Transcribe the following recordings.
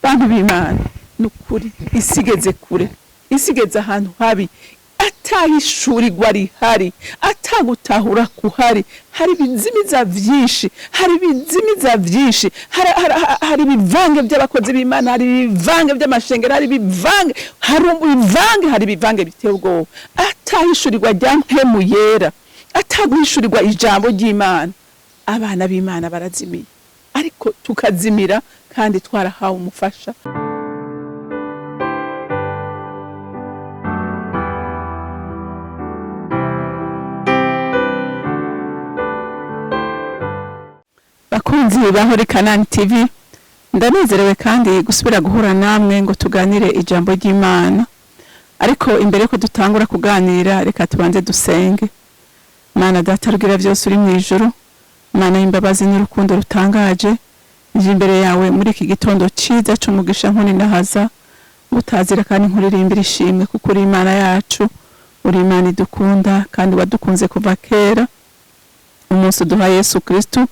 Bantu b'Imana, ni ukuri isigeze kure, isigeze ahantu habi, atahishurirwa rihari, atagutahura kuhari. Hari ibizimiza vyinshi, hari ibizimiza vyinshi, hari ibivange by'abakozi b'Imana, hari ibivange by'amashengero, hari ibivange, hari ibivange, hari ibivange biteye ubwoba. Atahishurirwa rya mpemu yera, ataguhishurirwa ijambo ry'Imana, abana b'Imana barazimiye, ariko tukazimira kandi twarahawe umufasha. Bakunzi ba Holy Canaan TV, ndanezerewe kandi gusubira guhura namwe ngo tuganire ijambo ry'Imana. Ariko imbere yuko dutangura kuganira, reka tubanze dusenge. Mana Data rugira byose uri mu ijuru, Mana y'imbabazi n'urukundo rutangaje, nje imbere yawe muri iki gitondo ciza c'umugisha nkuninahaza, ngutazira kandi nkuririmbira ishimwe, kuko uri Imana yacu, uri Imana idukunda kandi wadukunze kuva kera. Umunsi uduha Yesu Kristu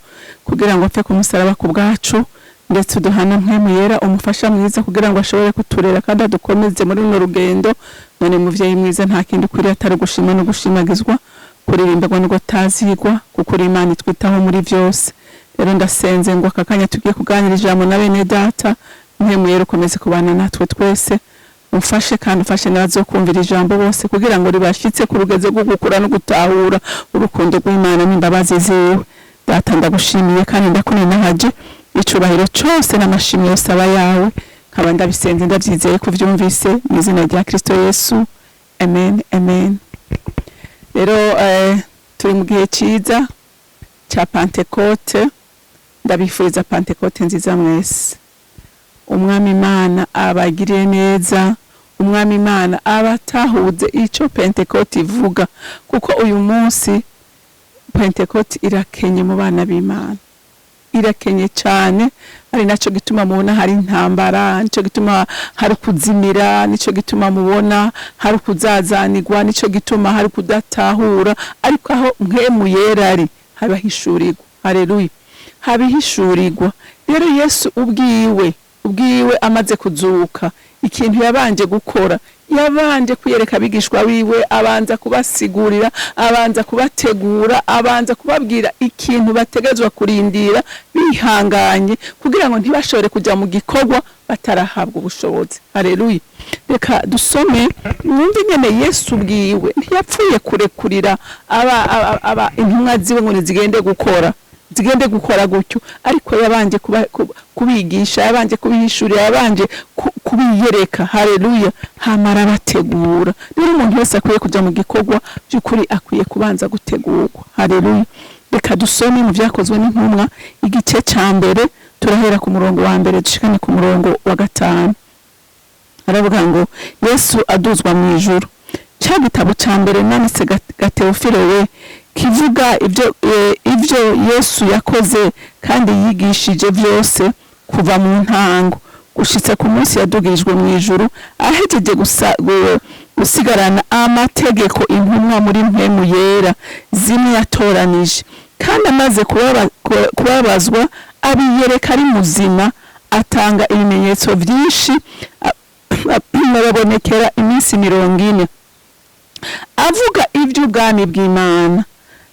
kugira ngo apfe ku musaraba ku bwacu, ndetse uduha na mpwemu yera umufasha mwiza kugira ngo ashobore kuturera kandi adukomeze muri runo rugendo. None muvyeyi mwiza, nta kindi ukwiriye atari ugushima no gushimagizwa, kuririmbirwa no gutazigwa, kuko uri Imana itwitaho muri vyose. Rero ndasenze ngo aka kanya tugiye kuganira ijambo na bene data, mpwemu yera ukomeze kubana natwe twese, umfashe kandi ufashe n'abazokumvira ijambo bose, kugira ngo ribashitse ku rugezo rwo gukura no gutahura urukundo rw'Imana n'imbabazi ziwe. Data ndagushimiye kandi ndakuninahaje, icubahiro cose n'amashimwe yose aba yawe, nkaba ndabisenze ndavyizeye ko uvyumvise, mu izina rya Kristo Yesu, amen, amen. Rero turi mu gihe ciza ca Pantekote. Ndabifuriza Pantekote nziza mwese. Umwami Imana abagiriye neza, Umwami Imana abatahuze ico Pentekote ivuga, kuko uyu munsi Pentekote irakenye mu bana b'Imana, irakenye cyane. Ari naco gituma mubona hari intambara, nico gituma hari kuzimira, nico gituma mubona hari kuzazanirwa, nico gituma hari kudatahura. Ariko aho mpwemu yera ari, habahishurirwa. Haleluya, habihishurirwa. Rero Yesu ubwiwe amaze kuzuka, ikintu yabanje gukora, yabanje kwiyereka abigishwa biwe, abanza kubasigurira, abanza kubategura, abanza kubabwira ikintu bategezwa kurindira bihanganye, kugira ngo ntibashobore kujya mu gikorwa batarahabwa ubushobozi. Haleluya. Reka dusome mwumve ingene Yesu ubwiwe ntiyapfuye kurekurira aba intumwa ziwe ngo zigende gukora, zigende gukora gutyo, ariko yabanje kubigisha, yabanje kubihishurira, yabanje kubiyereka. Haleluya. Hamara bategura. Rero umuntu wese akwiye kuja mu gikorwa by'ukuri akwiye kubanza gutegurwa. Haleluya. Reka dusome mu Vyakozwe n'Intumwa igice ca mbere, turahera ku murongo wa mbere dushikane ku murongo wa 5. Aravuga ngo Yesu aduzwa mu ijuru. Ca gitabo ca mbere nanditse Gateofilo we, kivuga ivyo Yesu yakoze kandi yigishije vyose kuva mu ntango gushitsa ku munsi yadugirijwe mu ijuru, ahejeje gusigarana amategeko intumwa muri mpwemu yera zimwe yatoranije, kandi amaze kubabazwa abiyereka ari muzima, atanga ibimenyetso vyinshi, ababonekera iminsi 40, avuga ivy'ubwami bw'Imana.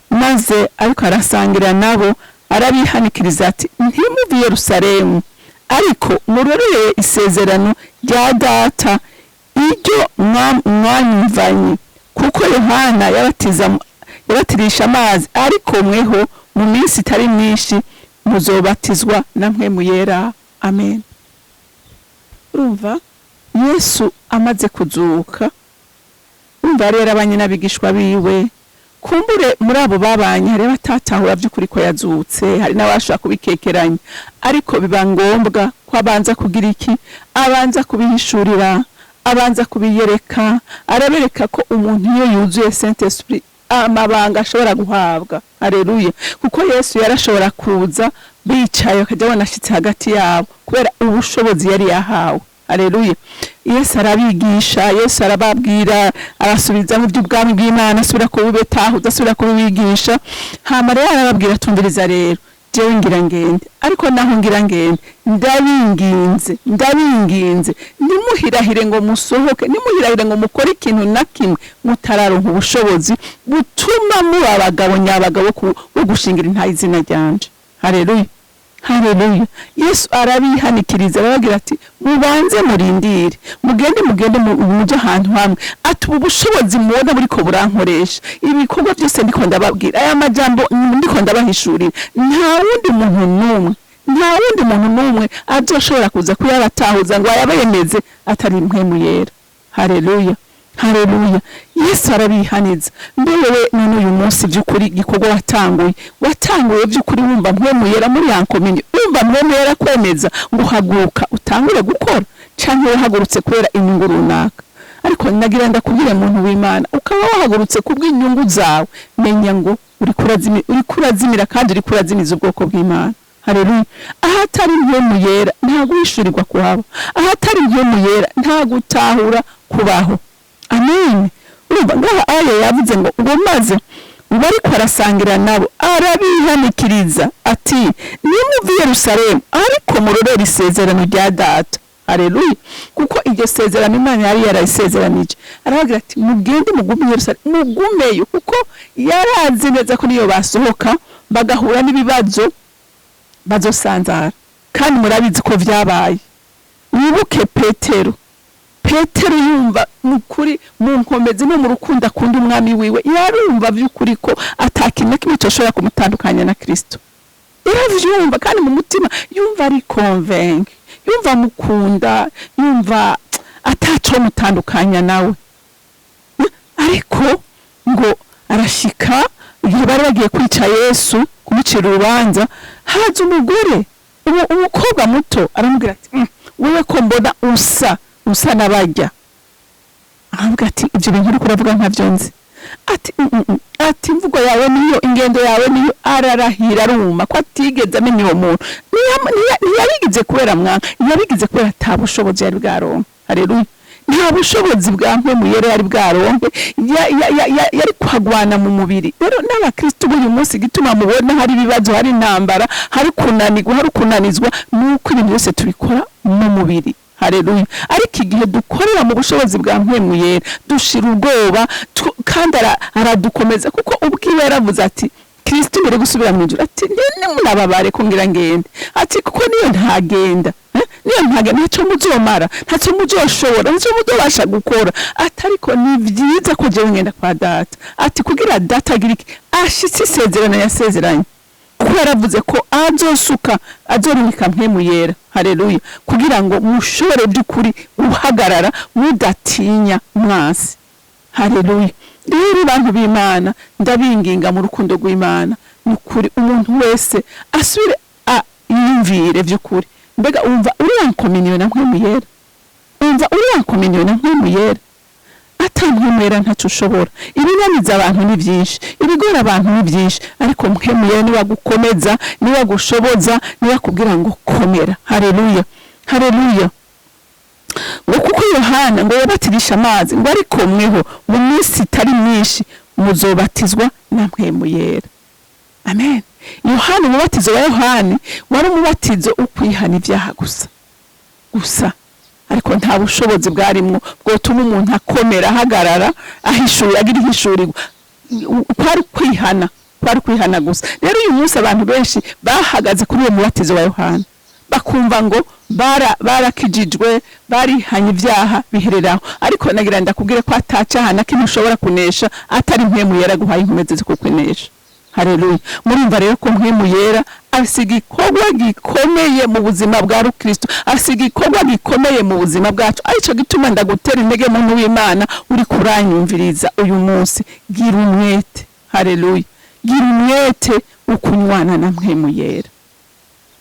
Maze ariko arasangira nabo, arabihanikiriza ati ntimuve i Yerusalemu, ariko murorere isezerano rya Data iryo mwanyumvanye, kuko Yohana yabatirisha amazi, ariko mweho mu minsi itari myinshi muzobatizwa na mpwemu yera. Amen. Urumva Yesu amaze kuzuka, urumva yari yarabanye n'abigishwa biwe. Kumbure muri abo babanye hari abatatahura by'ukuri ko yazutse, hari n'abashobora kubikekeranya, ariko biba ngombwa ko abanza kugira iki? Abanza kubihishurira, abanza kubiyereka, arabereka ko umuntu iyo yuzuye Saint Esprit amabanga ashobora guhabwa. Haleluya. Kuko Yesu yarashobora kuza bicaye akajya abona ashitse hagati yabo kubera ubushobozi yari yahawe. Haleluya. Yesu arabigisha, Yesu arababwira, arasubiza mu by'ubwami bw'Imana, asubira kubibetaho, asubira kubibigisha. Hama rero arababwira, tumviriza rero, Jewe ngira ngende, ariko naho ngira ngende, ndabinginze, ndabinginze, ntimuhirahire ngo musohoke, ntimuhirahire ngo mukore ikintu na kimwe mutararonka ubushobozi butuma muba abagabo nyabagabo bo gushingira intahe izina ryanje. Haleluya, haleluya. Yesu arabihanikiriza, arababwira ati mubanze murindire, mugende, mugende, muje ahantu hamwe. Ati ubu bushobozi mubona buriko burankoresha, ibikorwa byose ndiko ndababwira, aya majambo ndiko ndabahishurira, nta wundi muntu n'umwe, nta wundi muntu n'umwe azoshobora kuza kuyabatahuza ngo ayabemeze atari Mpwemu Yera. Haleluya, haleluya. Yesu arabihaniza. Mbe wewe none uyu munsi by'ukuri igikorwa watanguye, watanguye by'ukuri wumva Mpwemu Yera muri en communion, wumva Mpwemu Yera kwemeza ngo haguruka utangure gukora, canke wahagurutse kubera inyungu runaka? Ariko nagira ndakubwire, muntu w'Imana, ukaba wahagurutse kubw'inyungu zawe, menya ngo uriko urazimira kandi uriko urazimiza ubwoko bw'Imana. Haleluya. Ahatari Mpwemu Yera nta guhishurirwa kuhaba, ahatari Mpwemu Yera nta gutahura kubaho. Amen. Urumva ngaha aya yavuze ngo maze ngo ariko arasangira nabo, arabihanikiriza ati nimuve i Yerusalemu, ariko murorere isezerano rya Data. Haleluya. Kuko iryo sezerano Imana yari yarayisezeranije, arababwira ati mugende mugume i Yerusalemu, mugumeyo, kuko yarazi neza ko niyo basohoka bagahura n'ibibazo bazosanzara. Kandi murabizi ko vyabaye. Wibuke Petero. Petero yumva mukuri mu nkomezi no mu rukundo akunda umwami wiwe, yarumva vy'ukuri ko atakintu na kimwe coshobora kumutandukanya na Kristo. Yaravyumva kandi mu mutima yumva ari convaincu, yumva amukunda, yumva ataco mutandukanya nawe. Ariko ngo arashika igihe bari bagiye kwica Yesu, kumucira urubanza, haza umugore, umukobwa muto, aramubwira ati wewe ko mbona usa n'abarya. Aravuga ati ibyo bintu uriko uravuga ntavyo nzi. Ati ati imvugo yawe niyo, ingendo yawe niyo. Ararahira aruma ko atigeze amenya uwo muntu. Ntiyabigize kubera mwanka, ntiyabigize kubera ata bushobozi yari bwaronke. Haleluya. Nta bushobozi bwa Mpwemu Yera yari bwaronke, yari kuhagwana mu mubiri. Rero n'abakristo b'uyu munsi, igituma mubona hari ibibazo, hari intambara, hari kunanirwa, hari kunanizwa, nuko ibintu byose tubikora mu mubiri. Haleluya. Ariko igihe dukorera mu bushobozi bwa Mpwemu Yera, dushira ubwoba, kandi aradukomeza, kuko ubwiwe yaravuze ati Kristo mbere gusubira mu ijuru, ati ntimurababare ko ngira ngende, ati kuko niyo ntagenda, niyo ntagenda ntacyo muzomara, ntacyo muzoshobora, ntacyo muzobasha gukora. Ati ariko ni vyiza ko jewe ngenda kwa Data, ati kugira Data agira iki? Ashitse isezerano yasezeranye, kuko yaravuze ko azosuka, azorungika Mpwemu Yera. Haleluya. Kugira ngo mushobore by'ukuri guhagarara mudatinya mwansi. Haleluya. Rero bantu b'Imana, ndabinginga mu rukundo rw'Imana, ni ukuri umuntu wese asubire yiyumvire by'ukuri. Mbega umva uri en communion na Mpwemu Yera? Umva uri en communion na Mpwemu Yera? Ata Mpwemu Yera ntaco ushobora. Ibinaniza abantu ni byinshi, ibigora abantu ni byinshi, ariko Mpwemu Yera niwe agukomeza, niwe agushoboza, niwe akubwira ngo komera. Haleluya, haleluya. Ngo kuko Yohana ngo yabatirisha amazi, ngo ariko mweho mu minsi itari myinshi muzobatizwa na Mpwemu Yera. Amen. Yohana, umubatizo wa Yohani wari umubatizo ukwihana ibyaha gusa gusa, ariko nta bushobozi bwarimwo bwotuma umuntu akomera, ahagarara, ahishura, agira ihishurirwa. Kwari kwihana, kwari kwihana gusa. Rero uyu munsi abantu benshi bahagaze kuri uwo mubatizo wa Yohana, bakumva ngo barakijijwe, barihanye ibyaha, bihereraho. Ariko nagira ndakubwire ko atacaha na kimwe ushobora kunesha atari Mpwemu Yera guhaye inkomezi zo kukunesha. Haleluya. Murumva rero ko Mpwemu Yera asiga igikorwa gikomeye mu buzima bwa rukristo, asiga igikorwa gikomeye mu buzima bwacu. Arico gituma ndagutera intege, muntu w'Imana uri kuranyumviriza uyu munsi, gira umwete. Haleluya. Gira umwete wo kunywana na Mpwemu Yera.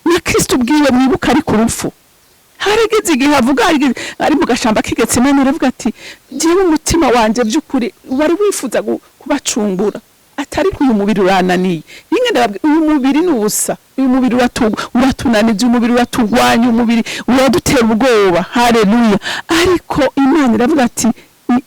Na Kristo ubwiwe, mwibuka ari ku rupfu, harageze igihe avuga, ari mu gashamba k'Igetsemane, aravuga ati jewe umutima wanje by'ukuri wari wifuza kubacungura, atari uyu mubiri urananiye. Ninge ndababwira, uyu mubiri ni ubusa, uyu mubiri uratunaniza, uyu mubiri uratugwanya, umubiri uradutera ubwoba. Haleluya. Ariko Imana iravuga ati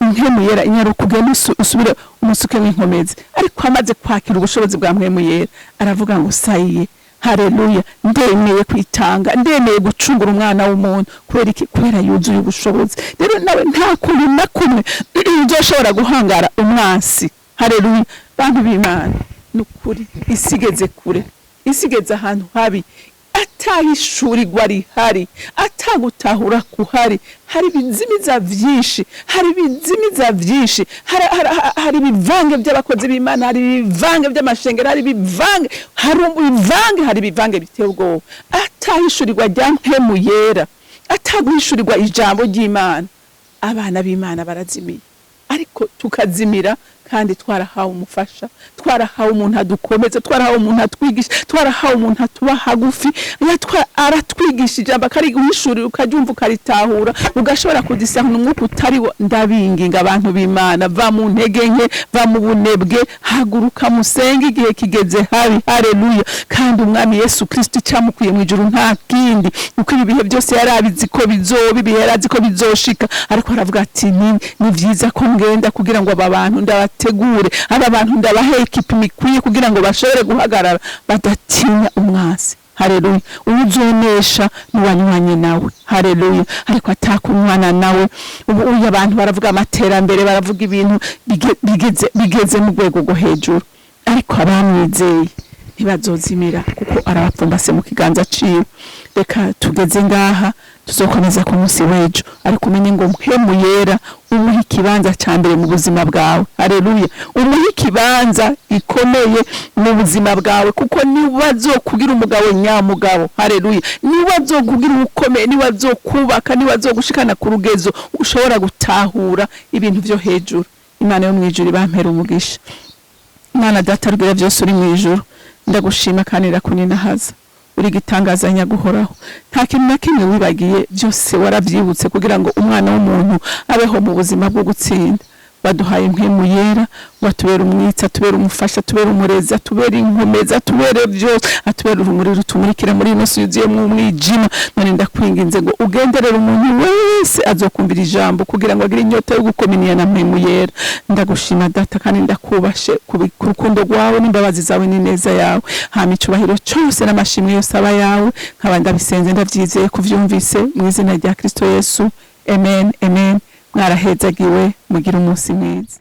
Mpwemu Yera, inyaruka ugende usubire umusuke w'inkomezi. Ariko amaze kwakira ubushobozi bwa Mpwemu Yera, aravuga ngo sayiye. Haleluya! Ndemeye kwitanga, ndemeye gucungura umwana w'umuntu. Kubera iki? Kubera yuzuye ubushobozi. Rero nawe nta kuntu na kumwe uzoshobora guhangara umwansi. Haleluya! Bantu b'Imana, ni ukuri isigeze kure, isigeze ahantu habi, atahishurirwa rihari, atagutahura kuhari. Hari ibizimiza vyinshi, hari ibizimiza vyinshi, hari ibivange by'abakozi b'Imana, hari ibivange by'amashengero, hari ibivange, hari ibivange, hari ibivange biteye ubwoba. Atahishurirwa rya Mpwemu Yera, ataguhishurirwa ijambo ry'Imana, abana b'Imana barazimiye. Ariko tukazimira kandi twarahawe umufasha, twarahawe umuntu adukomeza, twarahawe umuntu atwigisha, twarahawe umuntu atuba hagufi, aratwigisha ijambo, akariguhishurira, ukaryumva, ukaritahura, ugashobora kudisahuna umwuka utari wo. Ndabinginga abantu b'Imana, va mu ntege nke, va mu bunebwe, haguruka musenge, igihe kigeze habi. Haleluya! Kandi Umwami Yesu Kristo icyamukuye mu ijuru nta kindi, kuko ibi bihe byose yari abizi ko bizoba, ibihe yari azi ko bizoshika, ariko aravuga ati ni vyiza ko ngenda kugira ngo aba bantu ndabategure, aba bantu ndabahe igipimo ikwiye kugira ngo bashobore guhagarara badatinya umwansi. Haleluya! Uwuzonesha n'uwanywanye nawe. Haleluya! Ariko atakunywana nawe, ubu uyu abantu baravuga amaterambere, baravuga ibintu bigeze mu rwego rwo hejuru, ariko abamwizeye ntibazozimira, kuko arabapfumbase mu kiganza ciwe. Reka tugeze ngaha, tuzokomeza ku munsi w'ejo. Ariko umenye ngo Mpwemu Yera umuhe ikibanza ca mbere mu buzima bwawe. Haleluya! Umuhe ikibanza gikomeye mu buzima bwawe, kuko niwe azokugira umugabo nyamugabo. Haleluya! Niwe azokugira ubukomeye, niwe azokubaka, niwe azogushikana ku rugezo ushobora gutahura ibintu vyo hejuru. Imana yo mw'ijuru ibampera umugisha. Imana Data rugira byose uri mu ijuru, ndagushima kandi ndakuninahaza. Uri gitangaza nyaguhoraho, nta kintu na kimwe wibagiye, byose warabyibutse kugira ngo umwana w'umuntu abeho mu buzima bwo gutsinda. Waduhaye Mpwemu Yera ngo atubere umwitsi, atubere umufasha, atubere umurezi, atubere inkomezi, atubere byose, atubere urumuri rutumurikira muri ino si yuzuyemo umwijima. None ndakwinginze ngo ugenderere umuntu wese azokumvira ijambo kugira ngo agire inyota yo gukominiya na Mpwemu Yera. Ndagushima Data kandi ndakubashe ku rukundo rwawe n'imbabazi zawe n'ineza yawe. Hama icubahiro cyose n'amashimwe yose aba yawe. Nkaba ndabisenze ndabyizeye kuvyumvise, mu izina rya Kristo Yesu, amen, amen. Mwarahezagiwe, mugire umunsi mwiza.